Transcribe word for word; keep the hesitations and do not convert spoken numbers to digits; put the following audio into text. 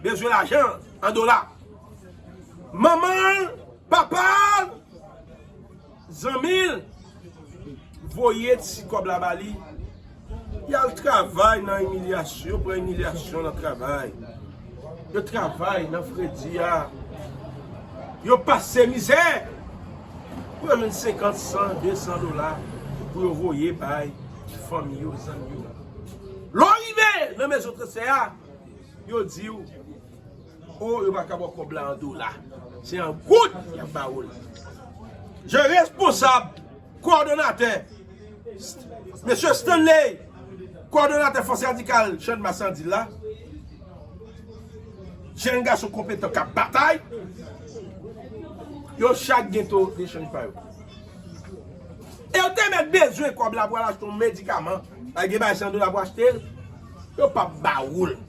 bezwen lajan an dola. Manman l, papa l, zanmi l voye ti kòb la ba li. Y al travay nan imilyasyon, pran imilyasyon nan travay. Yo travay nan fredi a. Yo pase mizè. Pou yo jwenn senkant, san, de san dola pou yo voye bay fanmi yo, zanmi yo. Lè w rive nan mezon transfè a, yo di w, o, yo pa ka ba w kòb la an dola. Se an goud y ap ba ou l. Je responsab, kowòdonatè, mesye Stanley, kowòdonatè Fòs Radikal Channmas an di la, jèn gason konpetan k ap batay, yo chak gen to de chanj pa yo. E yo te mèt bezwen kòb la pou al achte yon medikaman, al gen bagay san dola pou achte l, yo p ap ba ou l.